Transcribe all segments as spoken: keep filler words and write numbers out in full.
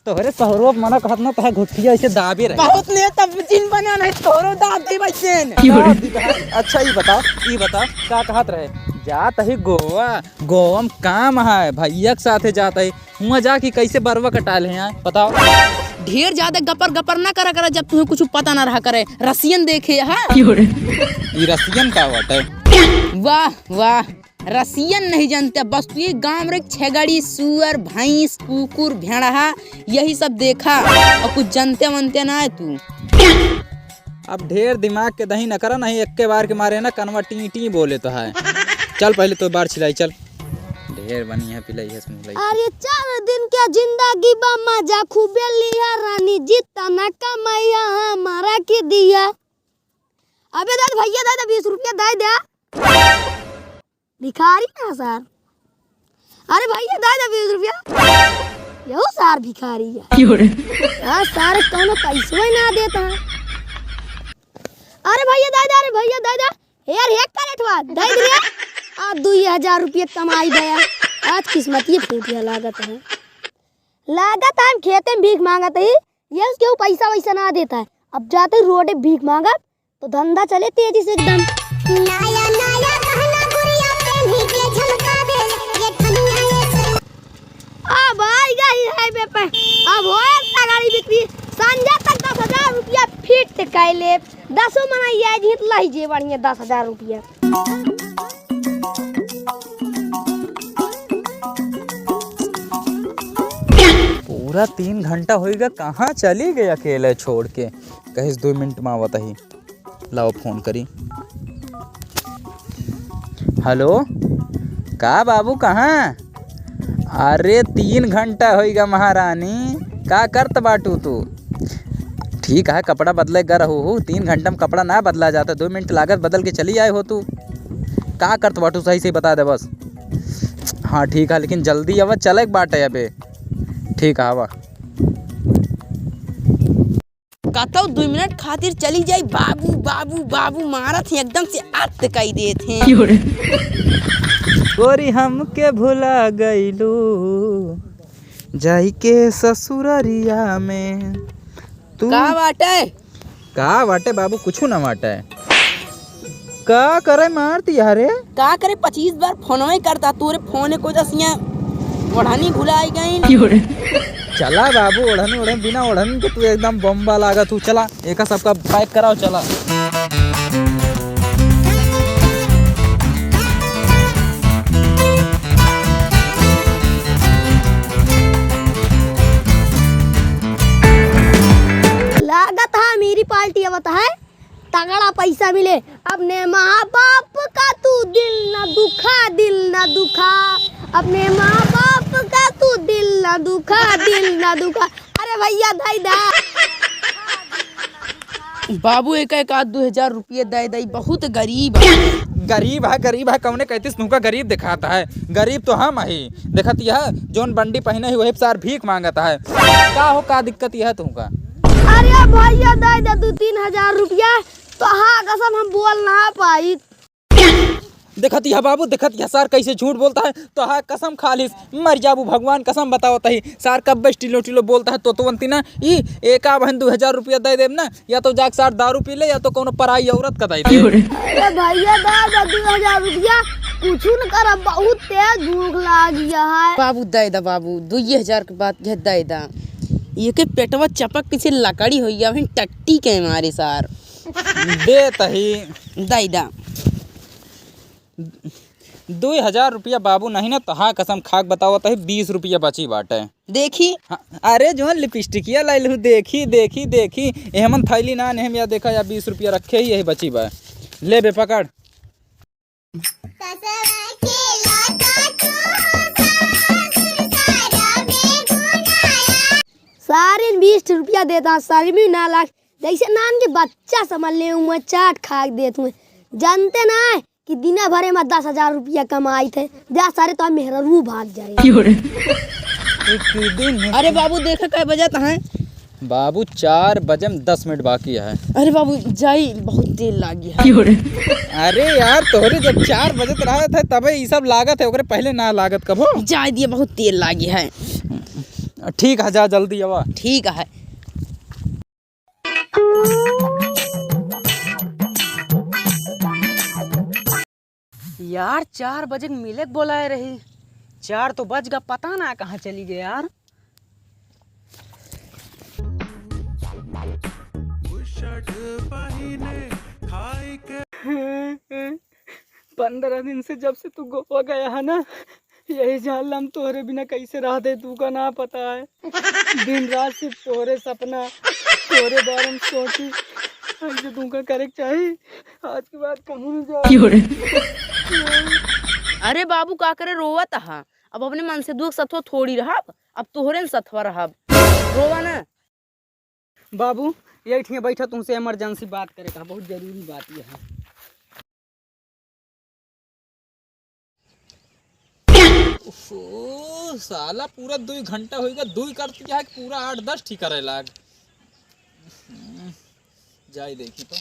तोहरे सहुरो मना कहत ना, तोहे घुटिया ऐसे दाबे रहे। बहुत नेता जिन बना नहीं, तोहरो दाब दे बच्चन। की हो रे? दाब दी कहा? अच्छा, ई बताओ, ई बताओ, का कहत रहे? जात ही गोवा, गोवा में काम है, भैया के साथे जात ही। हुआं जाके कैसे बरवा कटाल है यार, बताओ। ढेर ज्यादा गपर गपर ना करा करा, जब तुम्हें कुछ पता ना रहा करे। रसियन देखे, हाँ? की हो रे? ई रसियन का बाटे? वाह, वाह। रसियन नहीं जानते, बस तू ये गांव रे छेगड़ी, सुअर, भैंस, कुकुर, भेड़हा, यही सब देखा और कुछ जानते वनते ना है तू। अब ढेर दिमाग के दही न करा, नहीं एक्के बार के मारे ना कनवा टी टी बोले तो है। चल पहले तो बार छिलाई, चल। ढेर बनी है पिलाई है मुलाई। अरे चार दिन के जिंदगी बा, मजा खूबे लिया रानी, जितना कमाइया हमारा के दिया। अबे दादा भैया दादा बीस रुपया दे दे। भिखारी ना सार। अरे भैया, दे दे बीस रुपया। यहू सार भिखारी है। की हो रे? हाँ, सार कौनो पैसवे ना देता है। अरे भैया, दे दे, अरे भैया, दे दे। यार, एक का रेट बा, दे दे रे। आ, दुई हजार रुपया कमाई गया। आज किस्मत ये फूट गया लागत है। लागत है हम खेते में भीख मांगत ही, ये उसके वो पैसा वैसा ना देता है। अब जाते रोडे भीख मांगब, तो धंधा चले तेजी से एकदम। नया नया गहना गुड़िया पेन्ही के झमका दे, ये धनिया ये से। अब आई गई है बे पे, अब होए तगड़ी बिक्री। संझा तक दस हजार रुपया फिट कैले, दसो मना ये जीत लाई जे बढ़िया दस हजार रुपया। पूरा तीन घंटा होइगा, कहाँ चली गई अकेले छोड़ के? कहिस दो मिनट में आवत ही। लाओ फोन करी। हेलो, का बाबू, कहाँ? अरे, तीन घंटा होइगा महारानी, का करत बाटू तू? ठीक है, कपड़ा बदले ग रहू हूँ, तीन घंटा में कपड़ा ना बदला जाता, दो मिनट लागत बदल के चली आए हो तू। का करत बाटू, सही सही बता दे बस। हाँ ठीक है, लेकिन जल्दी आवा, चले के बाटे अबे। ठीक है, आवा। कतौ दुई मिनट खातिर चली जाई, बाबू, बाबू, बाबू मारत हैं, एकदम से अत कई देत हैं। क्यों रे? गोरी हमके भुला गईलू, जाई के ससुररिया में। तू का बाटे? का बाटे बाबू, कुछु ना बाटे। का करे मारती यारे? का करे, पच्चीस बार फोनवे करता, तोरे फोन को जसिया ओढ़नी भुलाई गई। चला बाबू, ओढ़नी, ओढ़नी, बिना ओढ़नी के तू एकदम बम्बा लागत हूँ। चला, एका सबका पैक कराओ, चला। लागत है अमीरी पार्टी आवत है। तगड़ा पैसा मिले। अपने माँ बाप का तू दिल ना दुखा, दिल ना दुखा। अपने माँ बाप का तू दिल ना दुखा, दिल ना दुखा। अरे भैया, दे दा। बाबू, एक एक आध दो हजार रुपये दे दे, बहुत गरीब है। गरीब है, गरीब है, कौने कहतीस तुमका गरीब दिखाता है? गरीब तो हम ही। देखत यह जोन बंडी पहिने ही, वही सार भीख मांगत है। का हो, का दिक्कत यह तुमका? अरे भैया, दे दे दो तीन हजार रुपया। तोहार कसम हम बोल ना पाई। देखत यह बाबू, देखत यह सार कैसे झूठ बोलता है। तोहार कसम खा लीस, मर जाबू भगवान कसम बतावत ही। सार कब स्टीलो टीलो बोलता है तो तो बनती ना। ई एका बहन दो हजार रुपया दे देब ना, या तो जाके सार दारू पी ले, या तो कोनो पराई औरत का दे दे। अरे भैया, दे दे दो हजार रुपया, कुछ न कर, बहुत तेज भूख लाग गया है। बाबू, दे दा बाबू, दो हजार के बात है, दे दा। ये के पेटवा चपक पीछे लकड़ी होइया, वहीं टट्टी के मारे सार। दे तही। दे दा। दो हजार रुपया बाबू, नहीं ना, तोहार कसम खाक बतावत ही, बीस रुपया बची बाटे। देखी। हाँ, अरे जोन लिपस्टिकिया लाइल हूँ, देखी, देखी, देखी, एहमन थैली ना नेहम, या देखा, या बीस रुपया रखे ही, यही बची बा। ले बे, पकड़। सारे बीस रुपया देता, शर्मी ना लाग, जैसे नान के बच्चा समझ ले हुए, चाट खा के देत हुए। जानते ना है कि दिना भरे में दस हजार रुपया कमाई थे। जा सारे, तो मेहररू भाग जाए। क्यों रे? एक दिन अरे बाबू, देखे कै बजत हैं? बाबू, चार बजे में दस मिनट बाकी है। अरे बाबू, जाई, बहुत देर लागी है। क्यों रे? अरे यार, तोहरे जब चार बजत रहत है, तबे ई सब लागत है, ओकरे पहले ना लागत कबो। जाए दिए, बहुत देर लागी है। ठीक है, जा जल्दी आवा। ठीक है। यार, चार बजे के मिले के बोलाए रही, चार तो बज गा, पता ना कहाँ चली गए यार। पन्द्रह दिन से जब से तू गोवा गया है ना, यही जान ला हम तोहरे बिना कैसे रह दे, तू का ना पता है। दिन रात सिर्फ तोहरे सपना, तोहरे बारे में सोची। ऐसे तू का करे के चाही, आज के बाद कहीं नहीं जा। अरे बाबू, का करे रोवत हा? अब अपने मनसेधुआ के सथवा थोड़ी रहब, अब तोहरे न सथवा रहब। रोवा ना। बाबू, यही ठिया बैठा, तुमसे emergency बात करे का, बहुत जरूरी बात ये है। ओहो, साला पूरा दुई घंटा होइगा, दुई करती है कि पूरा आठ दस ठी करे लाग। हम्म, जाई देखी तो।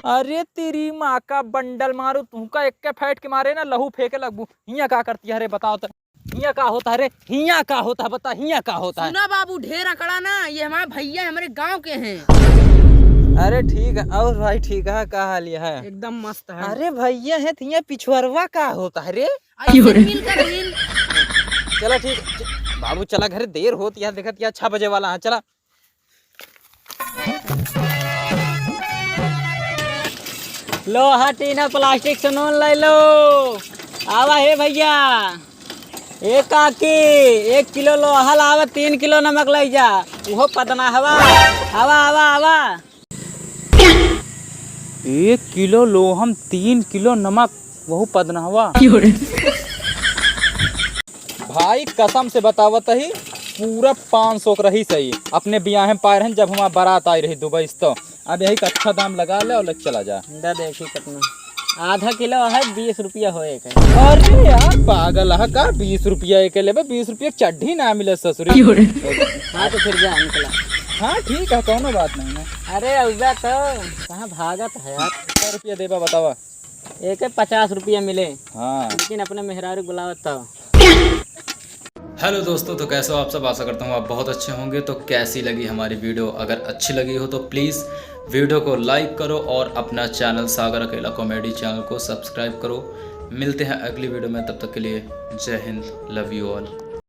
अरे तेरी माँ का बंडल मारू, तुहका एक्के फैट के मारे ना लहू फेंके लगबू। हियाँ का करती है रे, बताओ तो। हियाँ का होता है रे? हियाँ का होता है? बता, हियाँ का होता है? सुना बाबू, ढेर अकड़ा ना, ये हमारे भैया हमारे गांव के हैं। अरे ठीक है, और भाई ठीक है, का हाल ये है? एकदम मस्त है। अरे भैया है, तो हियाँ पिछुअरवा का होता है रे? ऐसे मिल कर हिल। चला ठीक, च-, बाबू चला घरे, देर होती है, देखत या छह बजे वाला है, चला। लोहा, टीना, प्लास्टिक से नून ले लो। आवा हे भैया, ए काकी, एक किलो लोहा लावा, तीन किलो नमक ले जा, उहो पदना हवा। आवा, आवा, आवा। एक किलो लोहम, तीन किलो नमक, वहू पदनहवा। भाई कसम से बतावत ही, पूरा पाँच सौ के रही सही। अपने बियाहे में पाए रहन, जब हमार बारात आई रही दुबई से, तो अब यही का अच्छा दाम लगा ले और ले चला जा। दा देखी कितना, आधा किलो है, बीस रुपया होए के। अरे यार, पागल है का? बीस रुपया एक लेबे, बीस रुपया के चड्ढी ना मिले ससुरी। हाँ, तो फिर जा, निकला। हाँ, ठीक है, कौनो बात नहीं ना। अरे, अउबा तो कहाँ भागत है यार? सौ रुपया देबा, बतावा। एक पचास रुपया मिले। हाँ। लेकिन अपने मेहरारू बुलावत था। हेलो दोस्तों, तो कैसे हो आप सब? आशा करता हूँ आप बहुत अच्छे होंगे। तो कैसी लगी हमारी वीडियो? अगर अच्छी लगी हो तो प्लीज़ वीडियो को लाइक करो और अपना चैनल सागर अकेला कॉमेडी चैनल को सब्सक्राइब करो। मिलते हैं अगली वीडियो में, तब तक के लिए जय हिंद, लव यू ऑल।